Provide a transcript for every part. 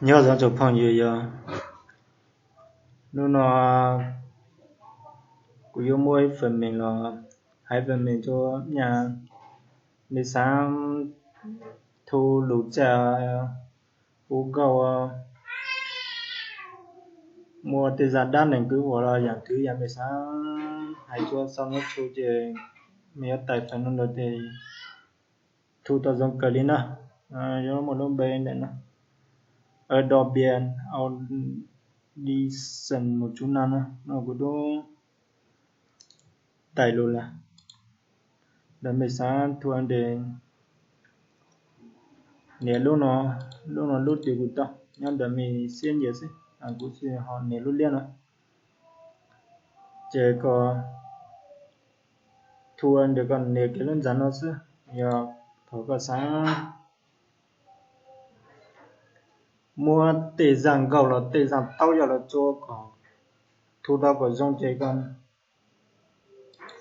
Nyob zoo tsoom phooj ywg, yog hnub no kuv yuav muaj ib fwm meem los hais fwm meem rua nyaj mej xaav thu lug txaj hu nkauj, muaj tej zag dab neeg kwv huam los yaam twg yog mej xaav hais rua sau nuav txug ces mej yuav tais fawm nuav ntawd ces thu tau zoo kawg li na. Yuav muaj lub npe ntawm no, Adobe Audition mus tsuv na no, no kuv tub tais lug lawm. Ntawm mej xaav thu ntawm, nias lub no, lub no lub twg kuj tau, nyob ntawm mej siab nyiam xwb, kuv tsis ho nias lub liab no. Ces koj thu ntawm koj nias kiag lub ntxa no xwb, yog thaum koj xaav muab tej zaj nkauj los tej zaj taub yog los tso kom thu tau kom zoo ces koj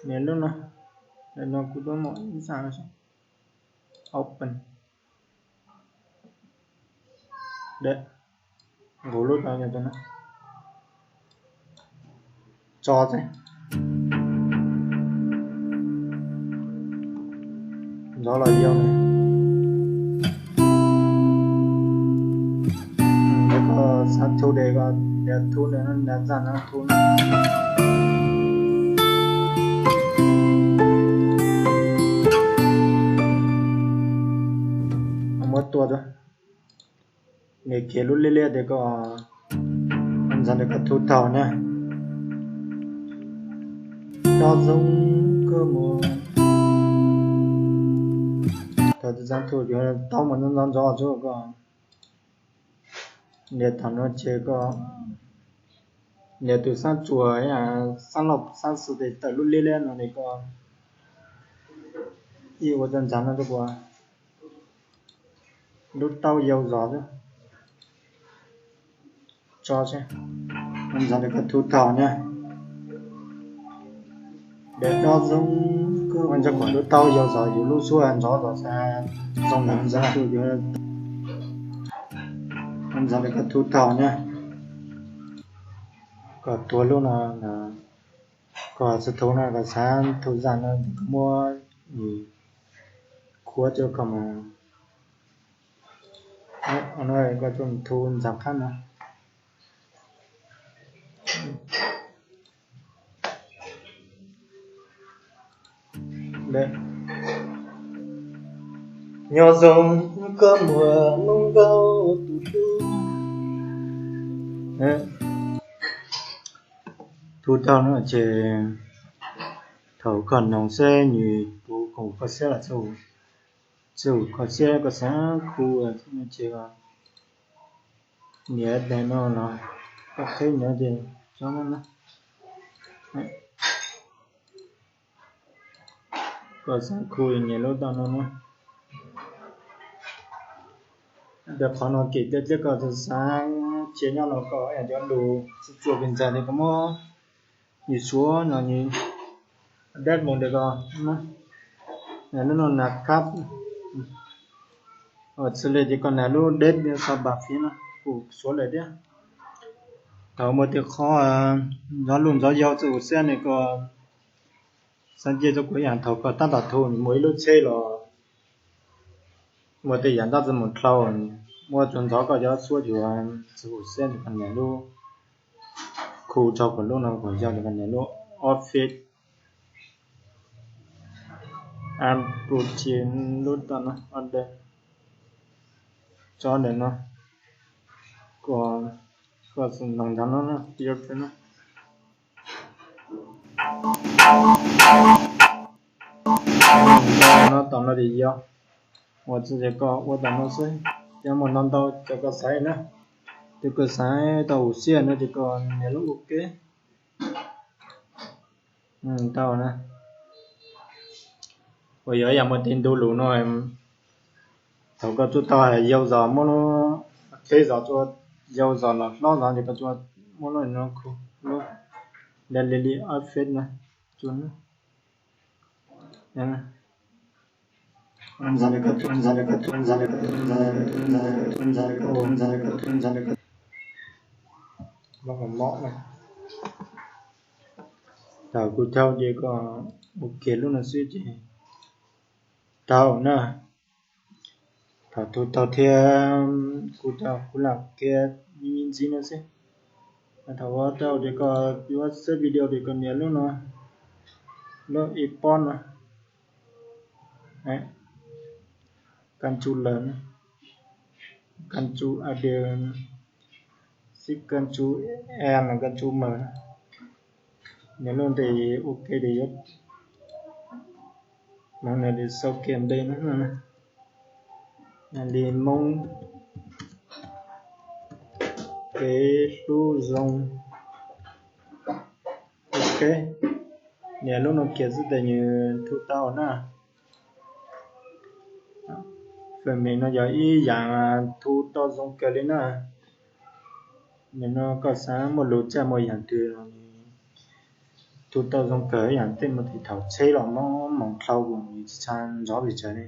nias lub no, no kuv tub muaj ib zaj open, nqus lub no, tso xwb, ntxov los yau. Koj xaav thu es koj nias thu ntawm no, nias zaj no thu. Muab tua rau, nias kiag lub liab liab tes koj ntxov tes koj thu thaum na. Dob zoo kawg mus, thaum tus xaav thu yuav tau mus ntxov ntxov tsuav koj nias thaum no ces koj nias tus xaav tsuas, xaav laug xaav xwm tes tawm lub liab liab no tes koj ib ua tau ntxov no rau kuv lub taub yau zog xwb. Tso, ntxov tes koj thu thaum na. Dob zoo kawg mus, lub taub yau zog yus lub suab ntxov zog, zoo ntxov, ntxov tes koj thu thaum na. Koj tuav lub no, koj xaav thu no, koj xaav thu zaj no, koj muab khuav rau koj mus, koj thu ntxov qab no. Nyob zoo koj muaj lub nkauj tus hlub. Thu tau no ces thaum koj noog seb nws puv koom koj siab los txhua, txhua koj siab koj xaav khu ces nias tes no los koj qheb no ces tso no na. Koj xaav khu nias lub tau no na. Tes qhov no kem tej teb koj xaav cia nyob no koj cov lus txhua txhua pes ntxaws tes koj muab nws suav no nws deb mus tes koj nias lub no na kab. Txhua le ces koj nias lub deb xav pam fiv no kuj suav lawm thiab. Thaum muaj tej qhov ntxov luj ntxov yau txhua ua siab ne koj xaav cia rau kuv ib yam thaum koj tab tom thu muaj ib lub tsheb los muaj tej yam ntab txhua mus dlhau, muaj tsuas ntxov koj cov suab yuav txhua ua siab ne koj nias lub khu rau kom lub no kom yog ne koj nias lub office application lub tau no order tso ntawm no. Koj, koj noog ntawm no no, no tom no ces yog ua txij ces koj ua tom no xwb, yog muaj no ntau ces koj xaiv na. Tes koj xaiv tau ua siab no ces koj nias lub ua ke. Tau na. Uas yog ib yam muaj tej ntu lus no, thaum koj tsuas tau hais yau zog muab lub, qheb zog tsuas yau zog los hlob zog ces koj tsuas muab lub no khu lub, li li office na, tsuas na. Thaum kuv thaij ces koj ua kiag lub no xwb ces tau na. Thaum thu tau thiab kuv tau kuv lam kiag me me ntxiv no xwb. Thaum ua tau ces koj yuav xab video ces koj nias lub no, lub ib pob no, koj tsu lawm, koj tsu a de, xib koj tsu a no koj tsu mawm, nias lub ntes ua ke ces yuav hmoov no ces sau kiag npe no, li Hmoob kev hlub zoo. Ok, nias lub no kiag xwb ces nws thu tau na. Phần mềm no yog ib yam thu tau zoo kawg li na. Nim no koj xav muaj lus txaj muaj yam twg los thu tau zoo kawg, ib yam tej mus tim thaum tsheb los mob moos dlhau, tsis tshua nrov pes tsawg li.